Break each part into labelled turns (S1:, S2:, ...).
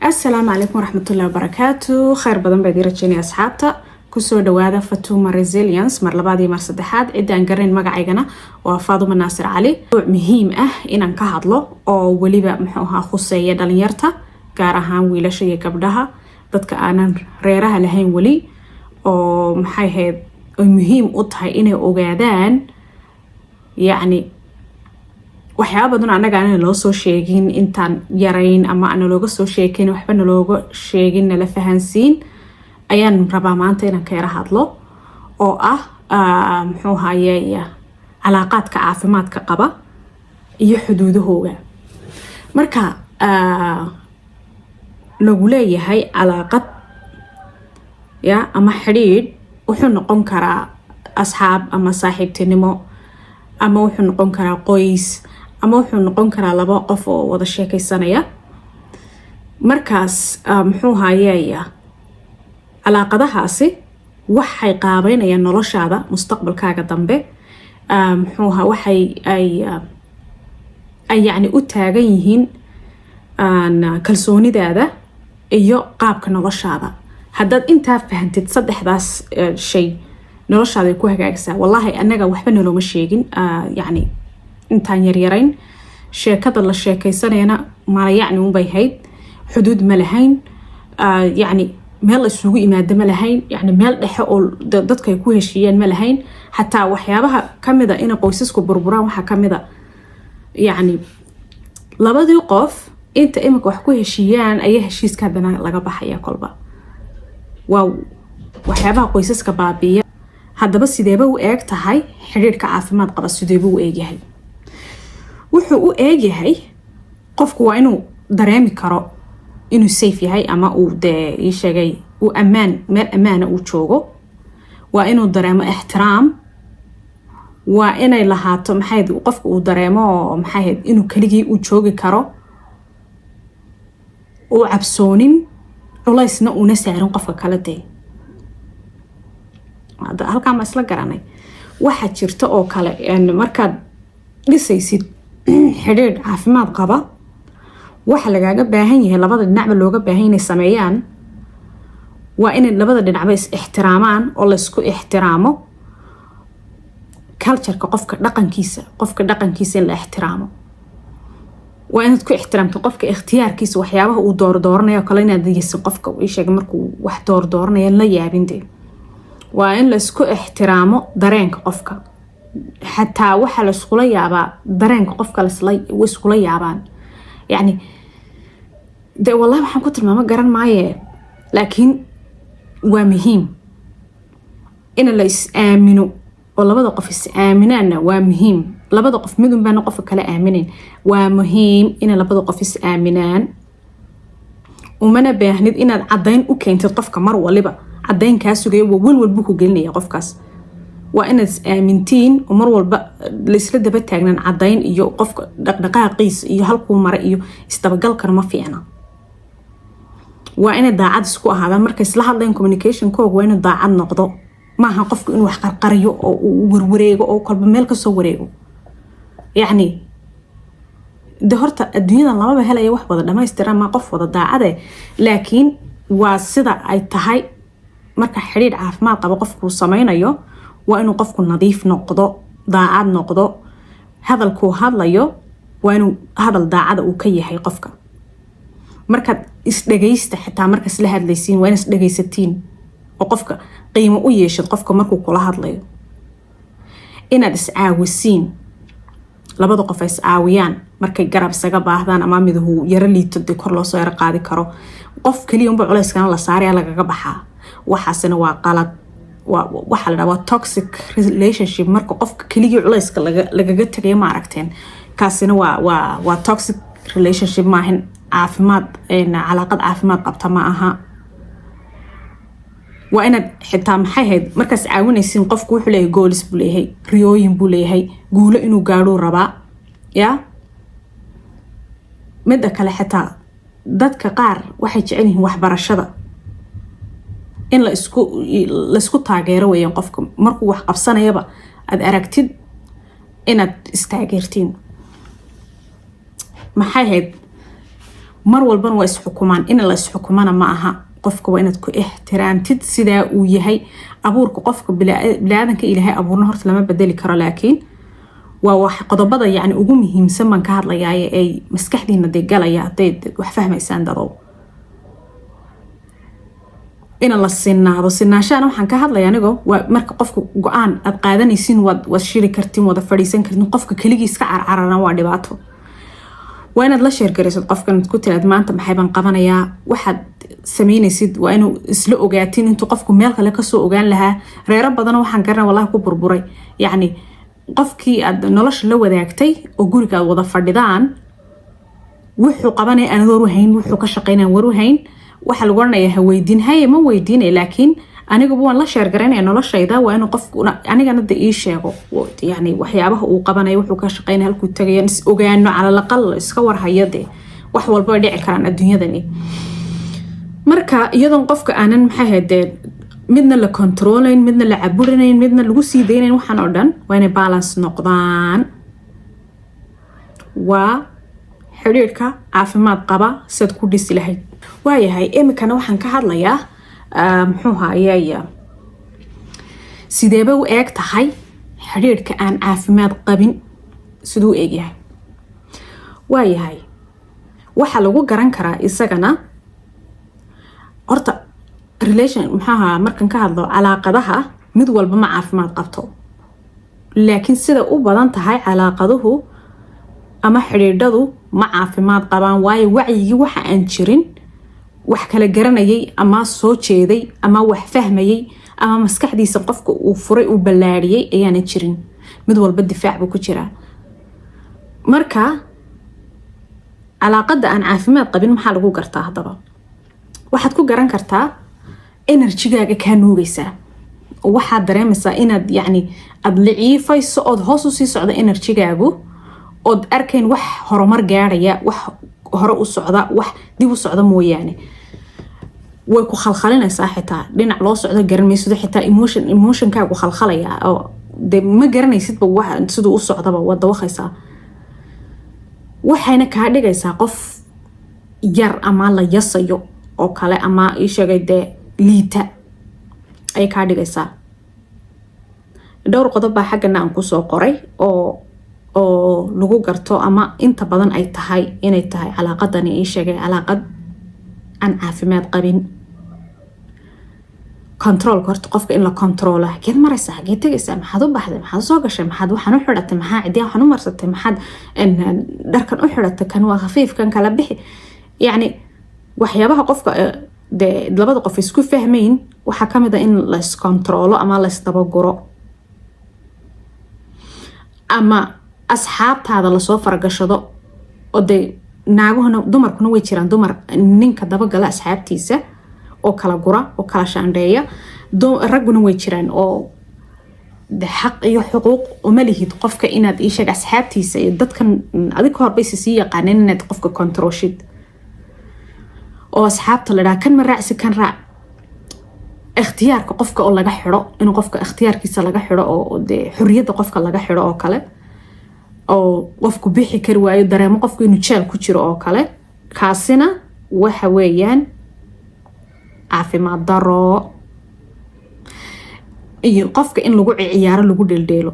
S1: Asalaamu calaykum waraxmatullahi wabarakaatu. Kheyr badan baa idiin rajeynaya, asxaabta. Kusoo dhawaada Fatuma Resilience mar labaad iyo mar saddexaad. Ciddaan garanayn, magacaygana waa Faaduma Naasir Cali. Muhiim ah inaan ka hadlo oo weliba muxuu ahaa khuseeya dhalinyarta, gaar ahaan wiilasha iyo gabdhaha, dadka aanan reeraha lahayn weli, oo maxay ahayd ay muhiim u tahay inay ogaadaan, yacni, waxyaaba badan annaga aana loo soo sheegin intaan yarayn ama ana looga soo sheekin, waxba nalooga sheegin, nala fahansiin, ayaan rabaa maanta inaan ka yara hadlo, oo ah muxuu haye calaaqaadka caafimaadka qaba iyo xuduudahooga. Marka lagu leeyahay calaaqad ya ama xidhiidh, wuxuu noqon karaa asxaab ama saaxiibtinimo, ama wuxuu noqon karaa qoys, ama wuxuu noqon karaa laba qof oo wada sheekeysanaya. Markaas muxuu hayeya calaaqadahaasi waxay qaabeynayaan noloshaada mustaqbalkaaga dambe. Muxuuha waxay ay yacni u taagan yihiin kalsoonidaada iyo qaabka noloshaada. Haddaad intaa fahantid, saddexdaas shay, noloshaada ay ku hagaagsaa. Wallaahi, annaga waxba nalooma sheegin, yacni, intaan yaryarayn sheekada la sheekaysanayana malayacni unbay hayd. Xuduud ma lahayn, yacni, meel la isugu imaado ma lahayn, yacni, meel dhexe oo dadka ay ku heshiiyaan ma lahayn. Xataa waxyaabaha kamida inay qoysasku burburaan waxaa kamida, yacni, labadii qof inta imika wax ku heshiiyaan ayaa heshiiska haddana laga baxaya kolba. Waa waxyaabaha qoysaska baabiiya. Haddaba, sideeba u eeg tahay xidhiidhka caafimaad qaba? Sideeba u eegyahay? Wuxuu u eegyahay, qofku waa inuu dareemi karo inuu safe yahay, ama uu dee ii sheegay uu ammaan, meel ammaana uu joogo. Waa inuu dareemo ixtiraam. Waa inay lahaato, maxay, qofka uu dareemo, maxay, inuu keligii uu joogi karo, uu cabsoonin, culaysna uuna saarin qofka kale. Dee halkaa ma isla garanay? Waxaa jirta oo kale, markaad dhisaysid xidhiidh caafimaad qaba, waxa lagaaga baahan yahay, labada dhinacba looga baahan inay sameeyaan, waa inay labada dhinacba is ixtiraamaan oo laysku ixtiraamo cultureka qofka, dhaqankiisa, qofka dhaqankiisa in la ixtiraamo. Waa inaad ku ixtiraamto qofka ikhtiyaarkiisa, waxyaabaha uu doordooranaya kale, inaad yesin qofka isheega markuu wax doordooranaya la yaabin. Dee waa in laysku ixtiraamo dareenka qofka. Xataa waxaa layskula yaabaa dareenka qofka, iskula yaabaan, yacni, dee wallahi waxaan ku tilmaamo garan maaye, laakiin waa muhiim in la is aamino oo labada qof is aaminaanna. Waa muhiim. Labada qof midun baana qofka kale aaminayn. Waa muhiim inay labada qof is aaminaan. Umana baahnid inaad caddayn u keentid qofka. Mar waliba caddayn kaa sugayo waa welwal buu ku gelinaya qofkaas. Waa inaad is aamintiin oo mar walba laisla daba taagnaan caddayn iyo qofka dhaqdhaqaaqiisa iyo halkuu mara iyo isdabagalkana ma fiicna. Waa inay daacad isku ahaadaan markay isla hadlayan. Communicationkooga waa inuu daacad noqdo. Maaha qofku inuu wax qarqariyo oo uu warwareego oo kolba meel kasoo wareego. Yacni, de horta adduunyadan lamaba helaya wax wada dhamaystiran ma qof wada daacade, laakiin waa sida ay tahay. Marka xidhiidh caafimaad qaba qofkuu sameynayo, waa inuu qofku nadiif noqdo, daacad noqdo. Hadalkuu hadlayo waa inuu hadal daacada uu ka yahay qofka. Markaad isdhegaysta, xitaa marka isla hadlaysiin, waa in isdhegaysatiin oo qofka qiimo u yeeshid, qofka markuu kula hadlayo. Inaad iscaawisiin, labada qof ay iscaawiyaan markay garab isaga baahdaan, ama miduhu yaro liito, dee kor loosoo yaro qaadi karo. Qof keliya unba culeyskana la saaraya, lagaga baxaa. Waxaasina waa qalad. Waxaa la dhaha waa toxic relationship, marka qofka keligii culeyska lagaga tagayo. Ma aragteen? Kaasina waa toxic relationship, maahan caafimaad, calaaqad caafimaad qabta ma aha. Waa inaad xitaa, maxay ahayd, markaas caawinaysiin, qofku wuxuu leeyahay goals buu leeyahay, riyooyin buu leeyahay, guulo inuu gaadhuu rabaa. Ya midda kale, xitaa dadka qaar waxay jecel yihiin waxbarashada. In laisku taageero weeyaan. Qofka markuu wax qabsanayaba aada aragtid, inaad istaageertiin. Maxay ahayd, Mar walbana waa isxukumaan. In la isxukumana ma aha. Qofka waa inaad ku ixtiraamtid sidaa uu yahay. Abuurka qofka biniaadanka Ilaahay abuurna horta lama bedeli karo, laakiin waa wax qodobada yani ugu muhiimsan baan ka hadlayaaye ay maskaxdiina dee galaya hadday wax fahmaysaan dadow. Ina la sinaado, sinaashaana waxaan ka hadlaya anigo waa marka qofka go-aan aad qaadanaysiin, waad shiri kartiin, wada fadhiisan kartiin. Qofka keligii iska carcarana waa dhibaato. Waa inaad la share garaysid qofkan, ku tiraad: "Maanta maxay baan qabanayaa?" Waxaad sameynaysid waa inuu isla ogaatin intuu qofku meel kale kasoo ogaan lahaa. Reero badan waxaan garana wallahi ku burburay, yacni qofkii aad nolosha la wadaagtay oo guriga aad wada fadhidaan, wuxuu qabanaya aanad war u hayn, wuxuu ka shaqeynaya war u hayn. Waxaa lagu odhanayaa: "Ha weydiin." Haye, ma weydiinay, laakiin aniguba waan la share garaynaya noloshayda. Waa inuu qofku anigana de ii sheego yani waxyaabaha uu qabanayo, wuxuu ka shaqeynaya, halkuu tagayo, is ogaano calalaqal, iska warhayo. Dee wax walba way dhici karaan adduunyadani. Marka iyadoon qofka aanan, maxay ahayd dee, midna la controlayn, midna la caburinayn, midna lagu sii daynayn, waxaan oo dhan waa inay balance noqdaan. Waa xidhiirka caafimaad qaba siad ku dhisi lahayd. Waayahay, imikana waxaan ka hadlayaa, muxuu haayey, sideeba u eeg tahay xidhiirka aan caafimaad qabin? Siduu u eegyahay? Waayahay, waxaa lagu garan karaa isagana horta relation, maxaaha, markan ka hadlo calaaqadaha, mid walba ma caafimaad qabto, laakiin sida u badan tahay calaaqaduhu ama xidhiidhadu ma caafimaad qabaan, waayo wacyigii waxa aan jirin wax kala garanayay ama soo jeeday ama wax fahmayay ama maskaxdiisa qofka uu furay, uu ballaadhiyay ayaana jirin. Mid walba difaac buu ku jiraa. Marka calaaqada aan caafimaad qabin maxaa lagu gartaa haddaba? Waxaad ku garan kartaa energygaaga kaa nuugaysaa oo waxaad dareemaysaa inaad yacni aada liciifayso ood hoos usii socdo energygaagu, ood arkayn wax horumar gaadhaya, wax hore u socda, wax dib u socda mooyaane. Way ku khalkhalinaysaa, xitaa dhinac loo socdo garan maysido, xitaa emotionkaagu khalkhalaya oo de ma garanaysidba wax siduu u socdaba, waad dawaqaysaa. Waxayna kaa dhigaysaa qof yar ama la yasayo oo kale ama ii sheegay dee liita ayay kaa dhigaysaa. Dhowr qodob baa xaggana aan kusoo qoray oo lagu garto ama inta badan ay tahay inay tahay calaaqadani, ii sheegay, calaaqad aan caafimaad qabin. Controlka horta, qofka in la controlo: "Xageed maraysaa? Xageed tegaysaa? Maxaad u baxday? Maxaad soo gashay? Maxaad waxaan u xidhatay? Maxaa cidiya waxaan u marsatay? Maxaad dharkan u xidhatay? Kan waa khafiif, kan kala bixi." Yacni waxyaabaha qofka dee labada qof isku fahmayn waxaa kamid a in layscontrolo ama laysdabaguro ama asxaabtaada lasoo faragashado. Oo dee naaguhuna, dumarkuna way jiraan, dumar ninka dabagala asxaabtiisa oo kala gura oo kala shaandheeya. Ragguna way jiraan oo xaq iyo xuquuq uma lihid qofka inaad, iisheeg, asxaabtiisa iyo dadkan adig ka horbaysa sii yaqaaneen inaad qofka controlshid oo asxaabta la dhaha: "Kan ma raacsi, kan raac." Ikhtiyaarka qofka oo laga xidho, inuu qofka ikhtiyaarkiisa laga xidho oo dee xorriyadda qofka laga xidho oo kale, oo qofku bixi kari waayo, dareemo qofku inuu jeel ku jiro oo kale, kaasina waxa weeyaan caafimaad daro. Iyo qofka in lagu ciyaaro, lagu dheeldheelo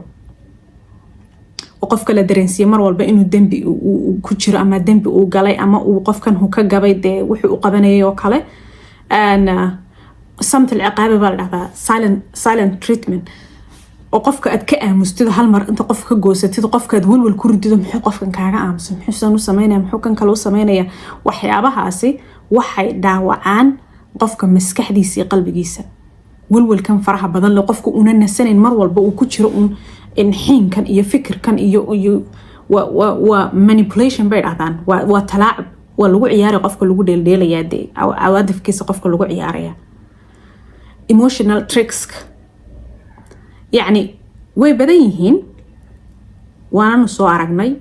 S1: oo qofka la dareensiiye mar walba inuu dembi ku jiro ama dembi uu galay ama uu qofkan hu ka gabay dee wuxuu u qabanayay oo kale. Samtil ciqaabi baa la dhahdaa, silent treatment, oo qofka aad ka aamustid hal mar, inta qofka ka goosatid, qofka aad walwal ku ridido: "Muxuu qofkan kaaga aamusan? Muxuu sidan u sameynaya? Muxuu kan kale u sameynaya?" Waxyaabahaasi waxay dhaawacaan qofka maskaxdiisa iyo qalbigiisa. Walwalkan faraha badan le, qofka una nasanayn, mar walba uu ku jiro uun xiinkan iyo fikirkan iyo waa manipulation bay dhahdaan, waa talaacub, waa lagu ciyaaray qofka, lagu dheeldheelayaa dee cawaadifkiisa qofka lagu ciyaaraya. Emotional tricks yacni way badan yihiin, waananu soo aragnay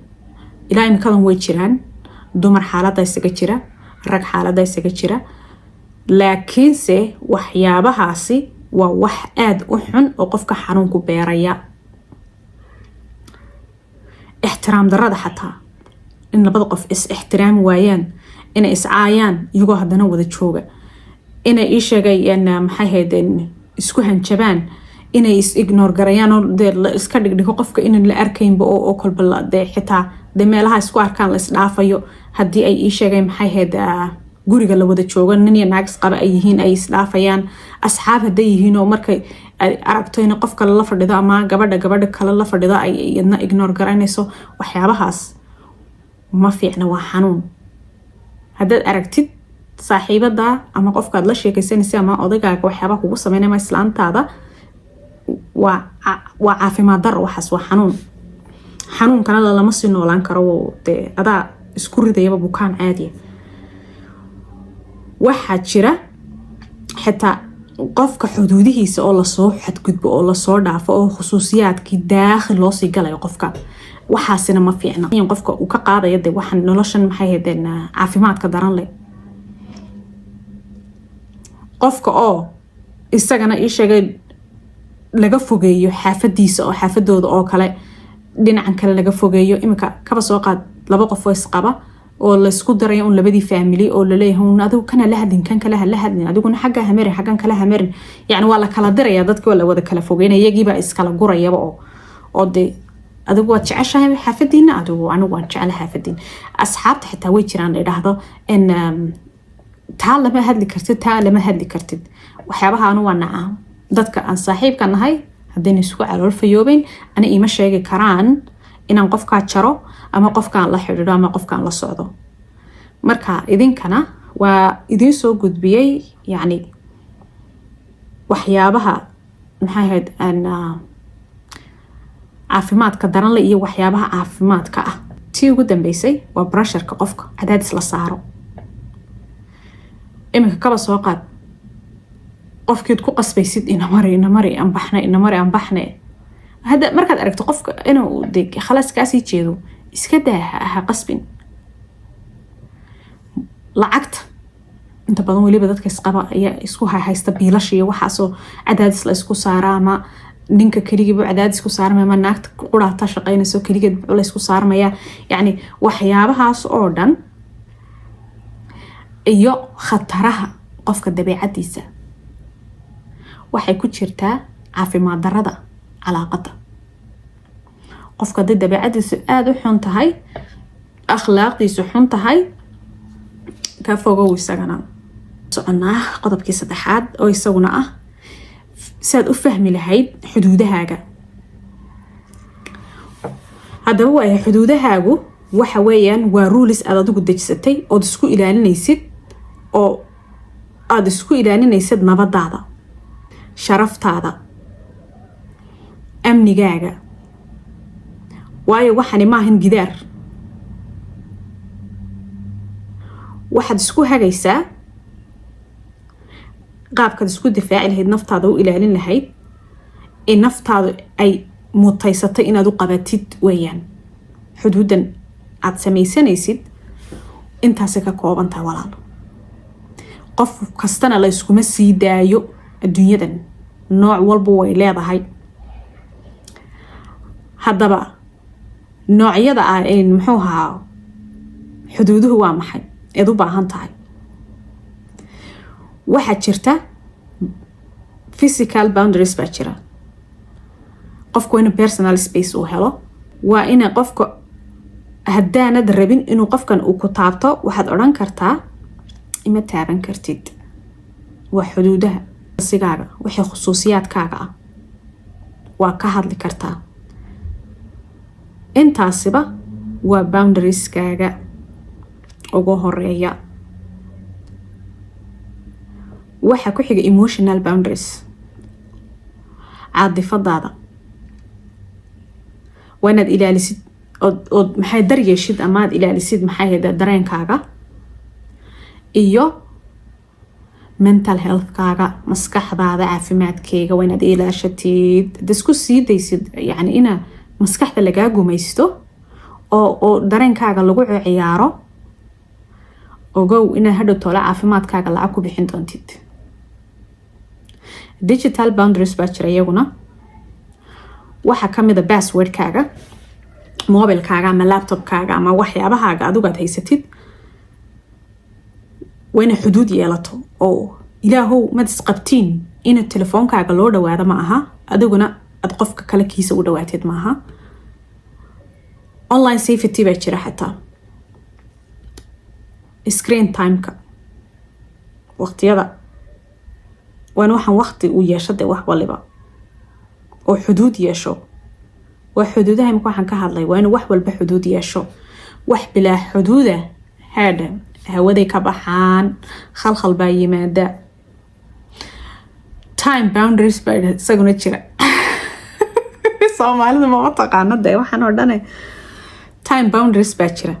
S1: ilaa imikadan way jiraan. Dumar xaaladda isaga jira, rag xaaladda isaga jira, laakiinse waxyaabahaasi waa wax aada u xun oo qofka xanuunku beeraya. Ixtiraam darada xataa, in labada qof is ixtiraami waayaan, Inay iscaayaan iyagoo haddana wada jooga, inay ii sheegay, maxay hayd, isku hanjabaan, inay is ignore garayaan oo dee la iska dhigdhigo qofka inaan la arkaynba, oo kolba dee xitaa dee meelaha isku arkaan la isdhaafayo. Haddii ay ii sheegay, maxay hayd, guriga la wada joogo, nin iyo naag isqaba ay yihiin, ay isdhaafayaan. Asxaab hadday yihiin oo markay aragto in qof kale la fadhido ama gabadha kale la fadhido, ay iyadna ignore garaynayso. Waxyaabahaas ma fiicna, waa xanuun. Haddaad aragtid saaxiibada ama qofkaad la sheekaysanaysa ama odagaaga waxyaabaha kugu sameynaya ama islaantaada, waa caafimaad daro waxaas, waa xanuun. Xanuunkana lalama sii noolaan karo, dee adaa isku ridayaba bukaan caadiya. Waxaa jira xitaa qofka xuduudihiisa oo lasoo xadgudbo oo lasoo dhaafo oo khusuusiyaadkii daakhil loosii galayo qofka. Waxaasina ma fiicna. Qofka uu ka qaadaya de waxaan noloshan, maxay haydeen, caafimaadka daran leh. Qofka oo isagana ii sheegay laga fogeeyo xaafadiisa oo xaafadooda oo kale dhinacan kale laga fogeeyo. Iminka kaba soo qaad laba qof oo isqaba oo laysku daraya un labadii family, oo laleeyahay un adigu kana la hadlin, kan kale ha la hadlin, adiguna xagga hamerin, xaggan kale hamerin. Yacni waa la kala diraya dadki, waa la wada kala fogeynaya, iyagiibaa iskala gurayaba. Oo dee adigu waad jeceshahay xaafadiina, adigu anigu waan jecela xaafadiina. Asxaabta xitaa way jiraan la idhaahdo in taa lama hadli kartid, taa lama hadli kartid. Waxyaabaha anu waa nacaa. Dadka aan saaxiibka nahay haddayna isku calool fayoobeyn, ana iima sheegi karaan inaan qofkaa jaro ama qofkaan la xidhiidho ama qofkaan la socdo. Marka idinkana waa idiin soo gudbiyey, yacni waxyaabaha, maxay ahayd, caafimaadka daranle iyo waxyaabaha caafimaadka ah. Tii ugu dambeysay waa pressureka, qofka cadaadis la saaro. Iminka kaba soo qaad qofkiid ku qasbaysid: "Inamari, inamari, ambaxne, inamari, ambaxne." Hadda markaad aragto qofka inuu de khalaas kaasii jeedo, iska daa, ha qasbin. Lacagta inta badan weliba dadka isqaba ayaa isku haysta biilasha iyo waxaasoo cadaadis la isku saara, ama ninka keligiibu cadaadis ku saarmaya ama naagta quraata shaqeynayso keligeed la isku saarmaya. Yacni waxyaabahaas oo dhan iyo khataraha qofka dabeecadiisa waxay ku jirtaa caafimaad darada calaaqada. Qofka hadday dabeecadiisu aada u xun tahay, akhlaaqdiisu xun tahay, ka fogow isagana. Soconaa qodobkii saddexaad oo isaguna ah saad u fahmi lahayd xuduudahaaga. Haddaba waaya, xuduudahaagu waxa weeyaan waa rules aad adigu dejisatay ood isku ilaalinaysid, oo aada isku ilaalinaysid nabadaada, sharaftaada, amnigaaga. Waayo waxani maahan gidaar. Waxaad isku hagaysaa qaabkaad isku difaaci lahayd, naftaada u ilaalin lahayd, ee naftaadu ay mutaysatay inaad u qabatid weeyaan. Xuduuddan aada samaysanaysid intaasay ka koobantahay, walaal. Qof kastana la yskuma sii daayo adduunyadan, nooc walba way leedahay. Haddaba noocyada ah, muxuu ahaa, xuduuduhu waa maxay eed u baahan tahay? Waxaa jirta physical boundaries baa jira. Qofku waa inuu personal space uu helo. Waa ina qofka haddaanad rabin inuu qofkan uu ku taabto, waxaad odhan kartaa: "Ima taaban kartid." Waa xuduudaha sigaaga, wixii khusuusiyaadkaaga ah waa ka hadli kartaa. Intaasiba waa boundarieskaaga ugu horeeya. Waxaa ku xiga emotional boundaries, caadifadaada waa inaad ilaalisid ood maxay daryeeshid ama aad ilaalisid, maxay hayda, dareenkaaga iyo mental healthkaaga, maskaxdaada caafimaadkeega waa inaad ilaashatid. Ad isku sii daysid yani ina maskaxda lagaa gumaysto oo dareenkaaga lagu ciyaaro, ogow inaad hadhow toole caafimaadkaaga lacag ku bixin doontid. Digital boundaries baa jira iyaguna. Waxaa kamid a passwordkaaga mobilkaaga ama laptopkaaga ama waxyaabahaaga adigu aad haysatid. Waa inay xuduud yeelato oo ilaahow mad isqabtiin ina telefoonkaaga loo dhawaado ma aha, adiguna aad qofka kale kiisa u dhawaateed maaha. Online safety baa jira, xataa screen timeka, waqtiyada waan waxaan waqti uu yeesho dee, wax waliba oo xuduud yeesho. Waa xuduudaha imika waxaan ka hadlay. Waa inuu wax walba xuduud yeesho. Wax bilaa xuduuda haadha hawaday ka baxaan, khalkhal baa yimaada. Time boundaries baa isaguna jira. Soomaalida mama taqaano dee waxaan oo dhane. Time boundaries baa jira.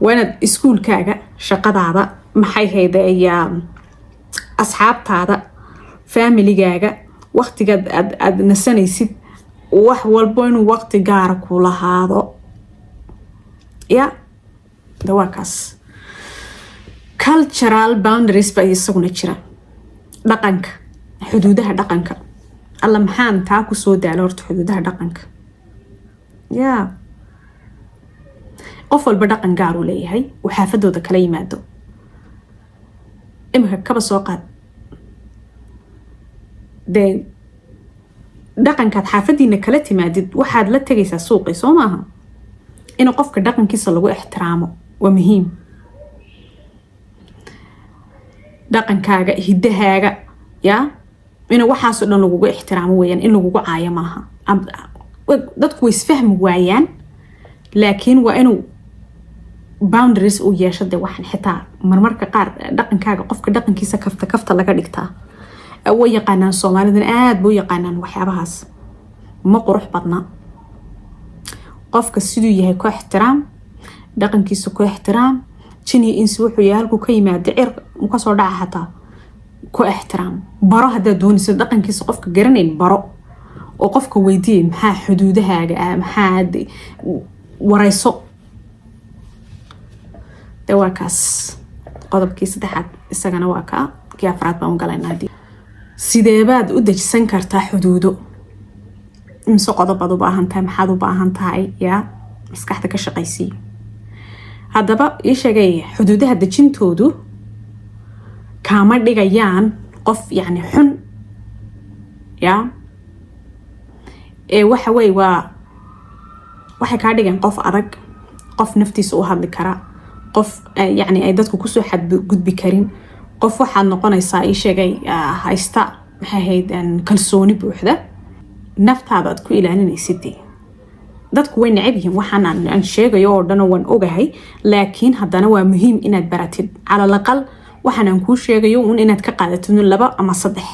S1: Waa inaad iskuulkaaga, shaqadaada, maxay hayde, asxaabtaada, familigaaga, waqtigaad aad nasanaysid, wax walbo inuu waqti gaara ku lahaado. Ya de, waa kaas. Cultural boundaries baa isaguna jira, dhaqanka, xuduudaha dhaqanka. Alla, maxaan taa kusoo daalo horta, xuduudaha dhaqanka. Ya, qof walba dhaqan gaar uu leeyahay uu xaafadooda kala yimaado. Iminka kaba soo qaad dee, dhaqankaad xaafadiina kala timaadid waxaad la tegaysaa suuqii, soo maaha? In qofka dhaqankiisa lagu ixtiraamo waa muhiim. Dhaqankaaga, hidahaaga, ya, in waxaasoo dhan lagugu ixtiraamo weyaan, in lagugu caayo maaha. Dadku way isfahmi waayaan, laakiin waa inuu boundaries uu yeesho de. Waxaan xitaa marmarka qaar dhaqankaaga qofka dhaqankiisa kafta kafta laga dhigtaa. Way yaqaanaan Soomaalidan, aada ba u yaqaanaan waxyaabahaas. Ma qurux badna. Qofka siduu yahay ku ixtiraam, dhaqankiisa ku ixtiraam. Jin iyo insi wuxuu yahay, halkuu ka yimaada, cir kasoo dhaca xataa ku ixtiraam. Baro haddaad doonayso dhaqankiisa. Qofka garanayn baro oo qofka weydiiyay maxaa xuduudahaaga ah, maxaa wareyso de. Waa kaas qodobkii saddexaad, isagana waa kaa. Kii afraad baan u galaynaa. Sideebaad u dejisan kartaa xuduudo? Mise qodob baad u baahan tahay? Maxaad u baahan tahay? Yaa maskaxda ka shaqaysii. Haddaba ii sheegay, xuduudaha dejintoodu kaama dhigayaan qof yacni xun. Ya, ee waxa weye, waa waxay kaa dhigeen qof adag, qof naftiisa u hadli kara, qof yacni ay dadku kusoo xadgudbi karin. Qof waxaad noqonaysaa, ii sheegay, haysta, maxay ahayd, kalsooni buuxda naftaada aad ku ilaalinaysid. Dadku way necab yihiin waxaan aan sheegayo oo dhan, waan ogahay, laakiin haddana waa muhiim inaad baratid. Calal aqal waxaan aan kuu sheegayo un inaad ka qaadatid laba ama saddex.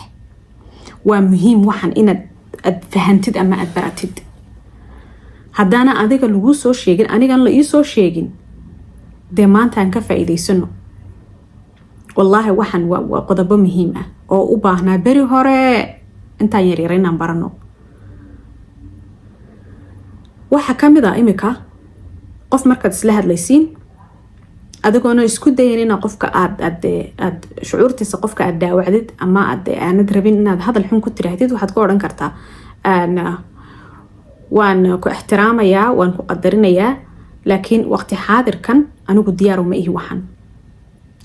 S1: Waa muhiim waxaan inaad aad fahantid ama aad baratid. Haddaana adiga laguu soo sheegin, anigan la iisoo sheegin dee, maanta aan ka faa-iideysano. Wallaahi waxaan waa qodobo muhiim ah oo u baahnaa beri hore intaan yaryara inaan barano. Waxaa kamid ah, imika qof markaad isla hadlaysiin, adigoona isku dayan inaa qofka aad aad aad shucuurtiisa qofka aad dhaawacdid ama aad aanad rabin inaad hadal xun ku tiraahdid, waxaad ku odhan kartaa: "Waan ku ixtiraamayaa, waan ku qadarinayaa, laakiin waqti xaadirkan anigu diyaar uma ihi waxan."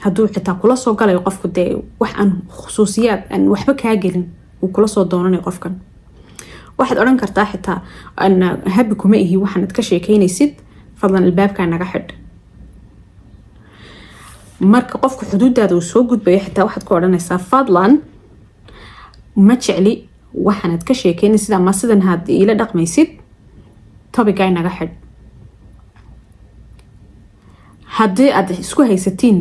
S1: Hadduu xitaa kula soo galayo qofku dee wax aan khusuusiyaad aan waxba kaa gelin uu kula soo doonanayo qofkan, waxaad odhan kartaa xitaa: "Happy kuma ihi waxaanad ka sheekeynaysid, fadlan albaabkaa naga xidh." Marka qofku xuduudaada uu soo gudbayo xitaa waxaad ku odhanaysaa: "Fadlan, ma jecli waxaanad ka sheekeynaysid ama sidan had iila dhaqmaysid, topicgaa naga xidh." Haddii aad isku haysatiin,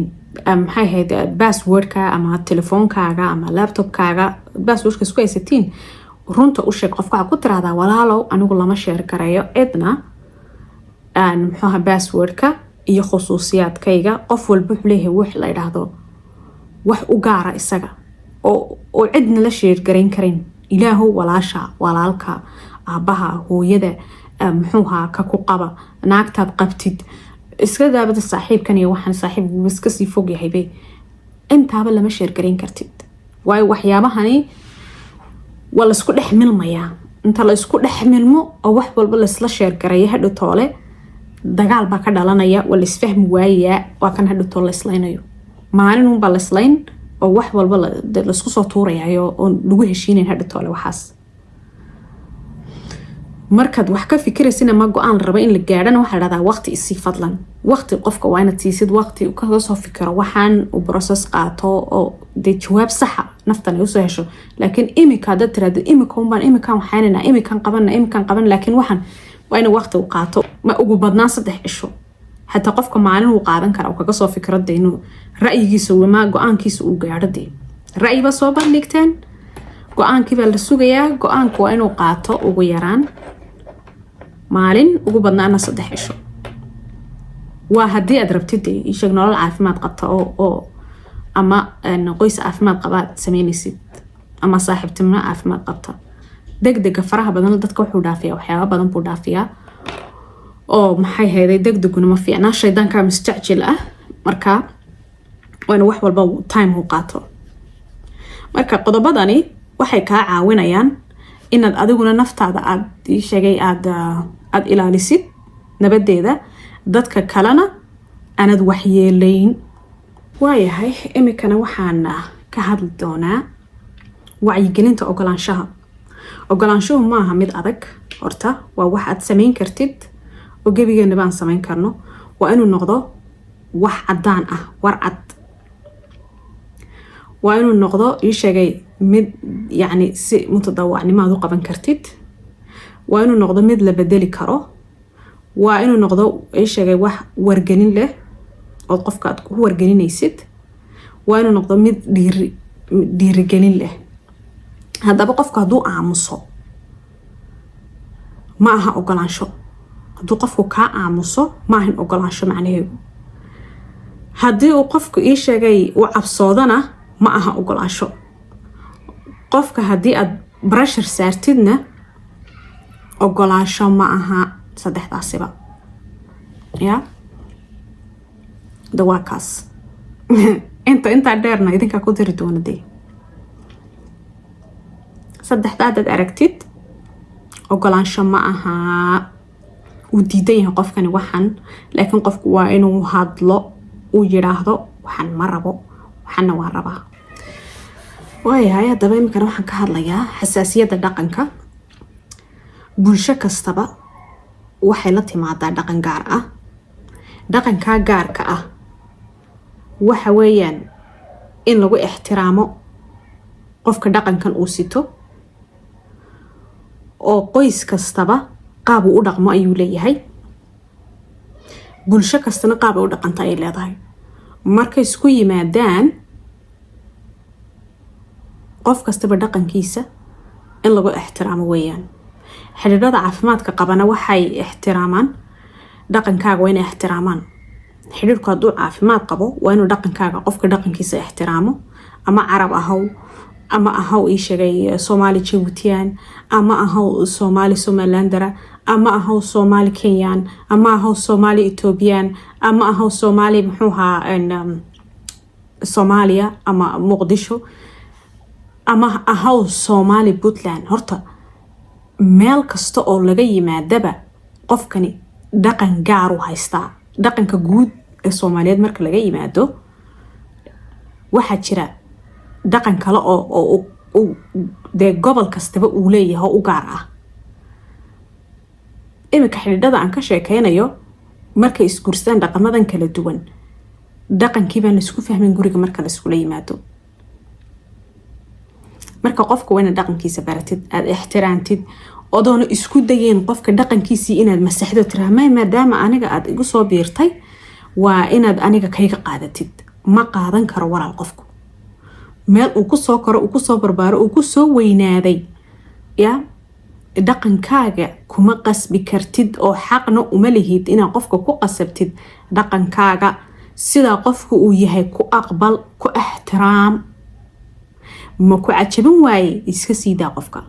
S1: maxay ahayd, passwordka ama telefoonkaaga ama laptopkaaga passwordka isku haysatiin, runta u sheeg qofka. Waxaa ku tiraahdaa: "Walaalow, anigu lama share garayo cidna, muxuuha, passwordka iyo khusuusiyaadkayga." Qof walba wuxuu leeyahay wax la idhaahdo wax u gaara isaga oo cidna la share garayn karin. Ilaahow walaasha, walaalka, aabaha, hooyada, muxuuha, ka ku qaba, naagtaad qabtid, iska daabada saaxiibkan iyo waxaan saaxiib iskasii fog yahaybe, intaaba lama share garayn kartid. Waayo, waxyaabahani waa laisku dhex milmayaa. Inta la isku dhex milmo oo wax walba laisla share garaya, hadhow toole Dagaal baa ka dhalanaya, waa laisfahmi waayayaa. Waa kan hadhowtoo layslaynayo, maalin unbaa layslayn oo wax walba laisku soo tuurayayo oon lagu heshiinayn hadhowtoole. Waxaas markaad wax ka fikiraysina ma go-aan la raba in la gaadhana, waxaa la dhahdaa waqti isii fadlan. Waqti qofka waa inaad siisid, waqti kaga soo fikiro waxaan uu process qaato oo dee jawaab saxa naftan ay usoo hesho. Laakiin imika haddaad tiraahdo imika unbaan imikan waxaynana, imikan qabana, imikan qaban, laakiin waxaan waa ina waqti u qaato, ma ugu badnaan 3 cisho. Xataa qofka maalin uu qaadan karaa uu kaga soo fikiro dee, inuu ra'yigiisa ma go-aankiisa uu gaadho. Dee ra'yiba soo bandhigteen, go-aankii baa la sugayaa. Go-aanku waa inuu qaato ugu yaraan maalin, ugu badnaana 3 cisho. Waa haddii aad rabtid dee isheeg nolol caafimaad qabta oo ama qoys caafimaad qaba aad sameynaysid ama saaxiibtinimo caafimaad qabta. Degdega faraha badan dadka wuxuu dhaafiyaa, waxyaaba badan buu dhaafiyaa oo maxay hayday. Degdeguna ma fiicnaa, shaydaanka mustacjil ah. Marka waa inu wax walba time uu qaato. Marka qodobadani waxay kaa caawinayaan inaad adiguna naftaada aad ii sheegay aad ilaalisid nabadeeda, dadka kalena aanad waxyeeleyn. Waayahay, imikana waxaan ka hadli doonaa wacyigelinta ogolaanshaha. Ogolaanshuhu maaha mid adag horta, waa wax aad samayn kartid oo gebigeena baan samayn karno. Waa inuu noqdo wax cadaan ah, war cad waa inuu noqdo, ii sheegay, mid yacni si mutadawacnimo aad u qaban kartid. Waa inuu noqdo mid la bedeli karo. Waa inuu noqdo, ii sheegay, wax wargelin leh ood qofka aad ku wargelinaysid. Waa inuu noqdo mid dhiirigelin leh. Haddaba qofku hadduu aamuso ma aha ogolaansho. Hadduu qofku kaa aamuso ma ahan ogolaansho macnaheedu. Haddii uu qofku, ii sheegay, uu cabsoodana ma aha ogolaansho. Qofka haddii aad pressure saartidna ogolaansho ma aha. Saddexdaasiba ya de waa kaas. Intaa dheerna idinkaa ku diri doona dee. Saddexda haddaad aragtid ogolaansho ma aha, uu diidan yahay qofkani waxan. Laakiin qofku waa inuu hadlo, uu yidhaahdo waxaan ma rabo, waxana waan rabaa. Waayahay, haddaba iminkana waxaan ka hadlayaa xasaasiyadda dhaqanka. Bulsho kastaba waxay la timaadaa dhaqan gaar ah. Dhaqankaa gaarka ah waxa weeyaan in lagu ixtiraamo qofka dhaqankan uu sito, oo qoys kastaba qaab uu u dhaqmo ayuu leeyahay, bulsho kastana qaab ay u dhaqanta ayay leedahay. Markay isku yimaadaan, qof kastaba dhaqankiisa in lagu ixtiraamo weeyaan. Xidhiidhada caafimaadka qabana waxay ixtiraamaan dhaqankaaga, waa inay ixtiraamaan. Xidhiidhku hadduu caafimaad qabo waa inuu dhaqankaaga, qofka dhaqankiisa ixtiraamo. Ama Carab ahaw, ama ahaw, ii sheegay, Soomaali Jabuutiyaan, ama ahaw Soomaali Somalilandera, ama ahaw Soomaali Kenyan, ama ahaw Soomaali Ethoobiyan, ama ahaw Soomaali muxuu ahaa Soomaaliya ama Muqdisho, ama ahaw Soomaali Puntland, horta meel kasta oo laga yimaadaba qofkani dhaqan gaaru haystaa. Dhaqanka guud ee Soomaaliyeed marka laga yimaado, waxaa jira dhaqan kale oo dee gobol kastaba uu leeyahay oo u gaar ah. Iminka xidhiidhada aan ka sheekeynayo, markay isguursadaan dhaqamadan kala duwan, dhaqankii baan laisku fahmin guriga marka laiskula yimaado. Marka qofka waa inaad dhaqankiisa baratid, aada ixtiraamtid, odoona isku dayeen qofka dhaqankiisii inaad masaxdo, tiraa may, maadaama aniga aada igu soo biirtay waa inaad aniga kayga qaadatid. Ma qaadan karo walaal. Qofku meel uu kusoo koro, uu kusoo barbaaro, uu kusoo weynaaday ya dhaqankaaga kuma qasbi kartid, oo xaqna uma lihid inaad qofka ku qasabtid dhaqankaaga. Sidaa qofka uu yahay ku aqbal, ku ixtiraam. Ma ku cajabin waaye, iska siidaa qofka.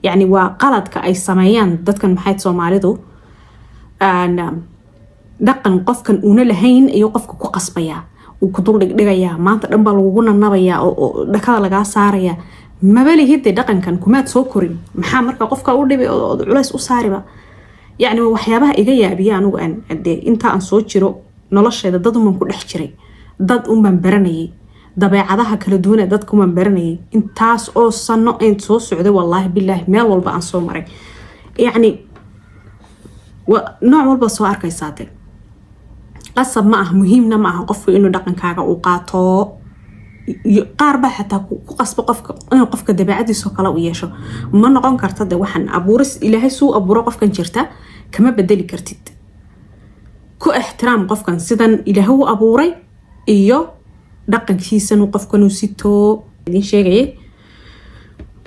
S1: Yacni waa qaladka ay sameeyaan dadkan maxayd Soomaalidu. Dhaqan qofkan uuna lahayn ayuu qofka ku qasbayaa, uu ku dul dhigdhigayaa, maanta dhan baa lagugu nanabayaa oo dhakada lagaa saarayaa. Maba lihide dhaqankan, kumaad soo korin. Maxaa marka qofka u dhibay oo culays u saariba? Yacni waa waxyaabaha iga yaabiya anigu. Aan dee inta aan soo jiro nolosheeda, dad unbaan ku dhex jiray, dad unbaan baranayay, dabeecadaha kala duwan ee dadka unbaan baranayay. Intaas oo sano ayn soo socday, wallaahi bilaahi, meel walba aan soo maray, yacni nooc walba soo arkaysaa. De qasab ma ah, muhiimna ma aha qofku inuu dhaqankaaga uu qaato. Qaar baa xataa ku qasba qofka inuu qofka dabeecadiisoo kale u yeesho. Ma noqon karta. De waxaan abuuris Ilaahay suu abuuro qofkan jirta, kama bedeli kartid. Ku ixtiraam qofkan sidan Ilaahay u abuuray iyo dhaqankiisanu qofkanuu sitoo idin sheegayay.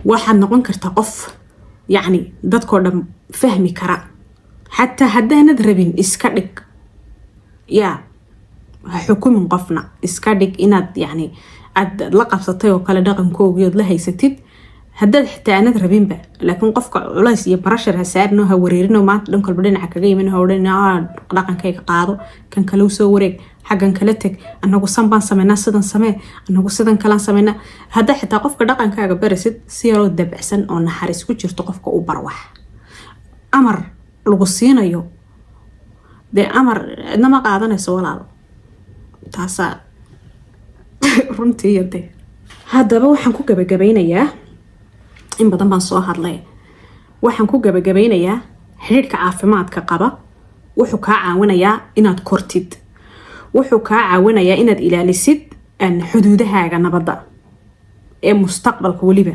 S1: Waxaad noqon kartaa qof yacni dadkoo dhan fahmi kara. Xataa haddaanad rabin, iska dhig, yaa ha xukumin qofna. Iska dhig inaad yacni aad la qabsatay oo kale dhaqankoogii ood la haysatid, haddaad xitaa aanad rabinba. Laakiin qofka culays iyo pressure ha saarino, ha wareerino. Maanta dhan kolba dhinaca kaga iman, ha odhan dhaqankayga qaado, kan kale u soo wareeg, xaggan kala teg, anagu san baan sameynaa, sidan samee, anagu sidan kalaan sameynaa. Haddaa xitaa qofka dhaqankaaga barasid, si yaroo dabacsan oo naxariis ku jirto qofka u bar. Wax amar lagu siinayo, dee amar cidna ma qaadanayso, walaalo. Taasaa runtii. De haddaba waxaan ku gabagabeynayaa, in badan baan soo hadlay, waxaan ku gabagabeynayaa: xidhiidhka caafimaadka qaba wuxuu kaa caawinayaa inaad kortid, wuxuu kaa caawinayaa inaad ilaalisid xuduudahaaga nabadda ee mustaqbalka. Weliba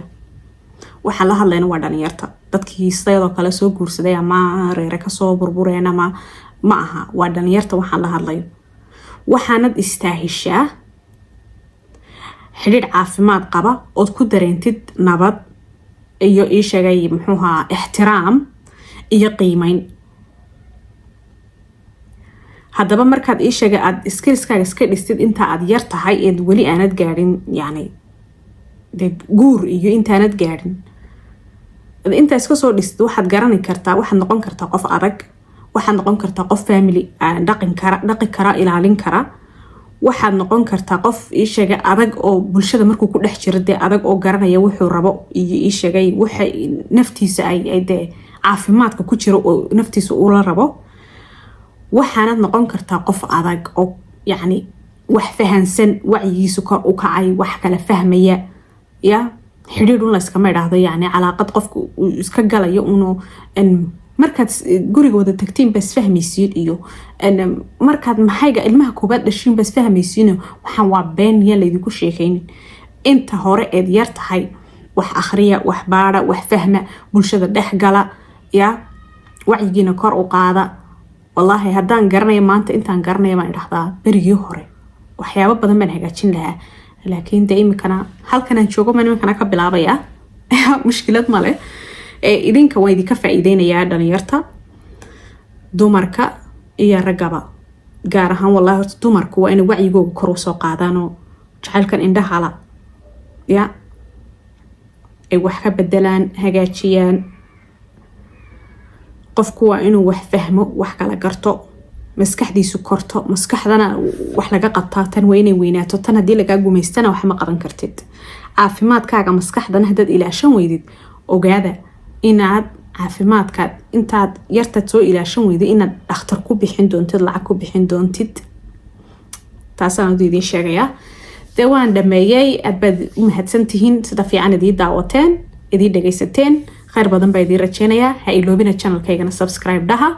S1: waxaan la hadlayna waa dhalinyarta, dadkii sidayadoo kale soo guursaday ama reere kasoo burbureen ama ma aha, waa dhalinyarta waxaan la hadlayo. Waxaanad istaahishaa xidhiidh caafimaad qaba ood ku dareentid nabad iyo ii sheegay muxuuhaa ixtiraam iyo qiimeyn. Haddaba markaad ii sheegay aada skillskaaga iska dhistid inta aad yar tahay, eed weli aanad gaadhin, yacni dee guur iyo intaanad gaadhin, intaa iska soo dhistid, waxaad garani kartaa, waxaad noqon kartaa qof adag, waxaad noqon kartaa qof family dhaqin kara, dhaqi kara, ilaalin kara. Waxaad noqon kartaa qof ii sheegay adag oo bulshada markuu ku dhex jiro dee adag oo garanaya wuxuu rabo iyo ii sheegay waxa naftiisa ay dee caafimaadka ku jiro oo naftiisa ula rabo. Waxaanad noqon kartaa qof adag oo yacni wax fahansan, wacyigiisu kor u kacay, wax kala fahmaya. Ya xidhiidh un layskama idhaahdo, yacni calaaqad qofka uu iska galayo unu markaad guriga wada tagtiin baa isfahmaysiin, iyo markaad maxayga ilmaha koobaad dhashiin baa isfahmaysiin. Waxaan waa been, yaan laydinku sheekaynin. Inta hore eed yar tahay, wax akhriya, wax baadha, wax fahma, bulshada dhex gala, ya wacyigiina kor u qaada. Wallaahi haddaan garanaya maanta intaan garanaya, baan idhahdaa, berigii hore waxyaabo badan baan hagaajin lahaa. Laakiin de iminkana halkanaan joogo baan iminkana ka bilaabaya, mushkilad male. Idinka waan idinka faa-iideynayaa, dhalinyarta, dumarka iyo raggaba gaar ahaan. Wallahi horta dumarku waa inay wacyigooga kor usoo qaadaanoo jacaylkan indhahala ya ay wax ka bedelaan, hagaajiyaan. Qofku waa inuu wax fahmo, wax kala garto, maskaxdiisu korto. Maskaxdana wax laga qabtaa, tan waa inay weynaato. Tan haddii lagaa gumaystana, wax ma qaban kartid. Caafimaadkaaga maskaxdana haddaad ilaashan weydid, ogaada inaad caafimaadkaad intaad yartaad soo ilaashan weydid, inaad dhakhtar ku bixin doontid, lacag ku bixin doontid. Taasaan idiin sheegayaa. Dee waan dhameeyey. Aad baad u mahadsantihiin sida fiican idii daawateen, idii dhagaysateen. Khayr badan baa idiin rajeynayaa. Ha iloobina channelkaygana subscribe dhaha,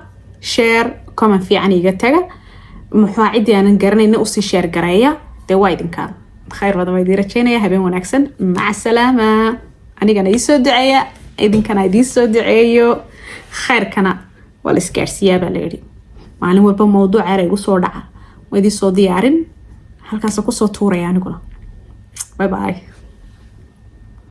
S1: share, comment fiican iga taga. Muxuu ciddii aanan garanayna usii share gareeya. Dee waa idinkaa. Khayr badan baa idiin rajeynaya. Habeen wanaagsan, maca salaama. Anigana iisoo duceeya, idinkana idiin soo duceeyo. Khayrkana waa la isgaarsiiyaa baa layidhi. Maalin walba mawduuc eer igu soo dhaca waa idiin soo diyaarin, halkaasa kusoo tuuraya aniguna. Bye bye.